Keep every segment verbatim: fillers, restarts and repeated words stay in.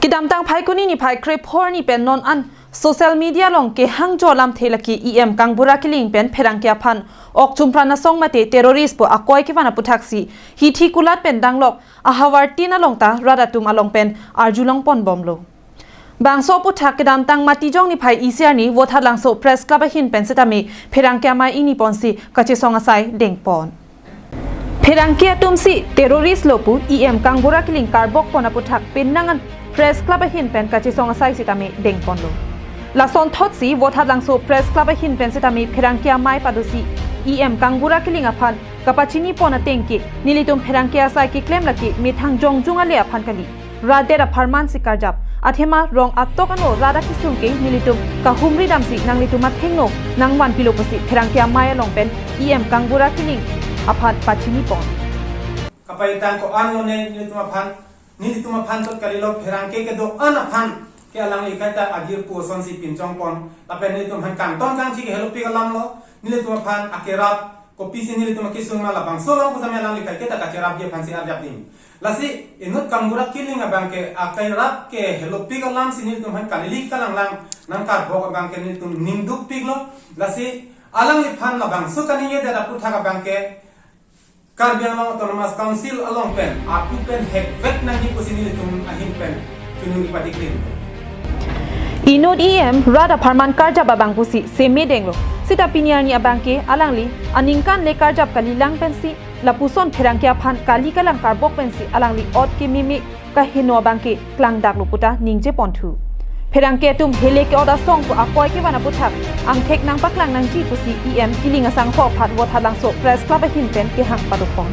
Kedamtang Phaikuni niphai krephor arni pen non an social media along kehang jo lamthe lake E M Kangbura Killing pen pherangke aphan ok chumpran asong mate terrorist pu akoi kevan aputhak si hithi kulat pen danglok ahavar tin along ta rat atum along pen arjulong ponbomlo. Bangso aputhak kedamtang Matijong niphai isi arni Vothatlangso Press Club ahin pen setame pherangke amei ingni ponsi kachesong asai dengpon. Pherangke atum si terrorist lo pu E M Kangbura Killing karbok pon aputhak penang an Press Club ahin pen kachesong asai sitame dengponlo. Lasonthot si Vothatlangso Press Club ahin pen sitame pherangke amei pado si E M Kangbura Killing aphan kapachini pon ateng ke nelitum pherangke asai keklem lake methang jongjung ale aphan kali. Rat det apharman si karjap. Athema rong atok ano rat akesung ke nelitum kahumri damsi nanglitum athengno nangvanpilo pusi pherangke amei along pen E M Kangbura Killing aphan pachini pon. Kapaitang ko-an lone nelitum aphan, nelitum aphan tot kalilo, pherangke kedo-an aphan ke alangli kaita agir pu asonsi pinchong pon. Lapen nelitum aphan kangton kangji ke helopik alam lo, nelitum aphan akerap kopisi nelitum akesung ma labangso alam pu sitame alangli kaiketa kacherapji aphansi arjap ding. Lasi inut Kangbura Killing abang ke akerap ke helopik alam si nelitum aphan kalili kalanglang nangkarbok abang ke nelitum ning dukpiklo. Lasi alangliphan labangso kaningje det aputhak abang ke Karbi Anglong Autonomous Council along pen atu pen hekvek nangji pusi nelitum ahin pen chunung ipadiklim. Inut E M rat apharman karjap abang pusi seme denglo. Sita pini arni abang ke alangli aningkan le karjap kalilang pensi lapuson pherangke aphan kali kalang karbok pensi alangli ot kememe kaheno abang ke klangdaklo puta ningje ponthu. Pherangke atum hele ke-ot asong pu akoi kevan aputhak angthek nangpaklang nangji pusi E M Killing asangho aphan Vothatlangso Press Club ahin pen kehang padopon.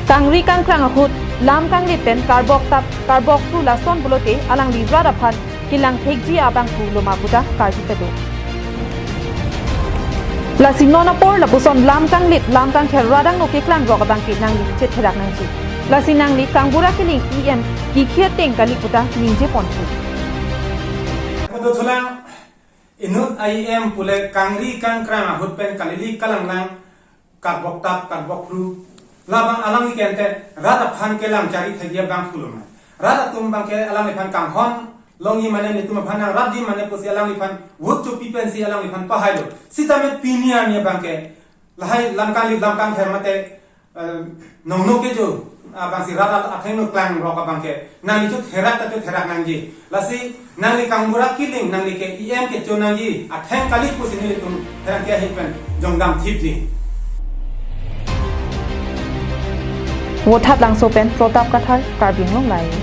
Kangri kangkrang ahut lam kanglit pen karbok tap karbok phru lason pulote alangli rat aphan kelang thekji abang pu loma puta karju pedo. Lasi non apor lapuson lam kanglit lam kangther rat angno keklang rok abang ke nangli chetherak nangji. Lasi nangli Kangbura Killing E M kikhi ateng kali puta ningje ponthu. Kodo thulang inut E M pule kangri kangkrang ahut pen kalili kalanglang karbok tap karbok phru. Labang alangli ke ante rat aphan kelang chari thekji abang pu loma. Rat atum abang ke alangliphan kanghon longji mane, nelitum aphan nangrapji mane pusi alangliphan vote chopi pensi alangliphan pahailo. Sitame pini arni abang ke lahai lam kanglit lam kangther mate, eh, nongno kejo abang si rat athengno klang rok abang ke nangli chetherak ta chetherak nangji. Lasi nangli Kangbura Killing, nangli ke E M kecho nangji atheng kali pusi nelitum pherangke ahin pen jongdam thipji. Vothatlangso pen Pratap Kathar, Karbi Anglong Live.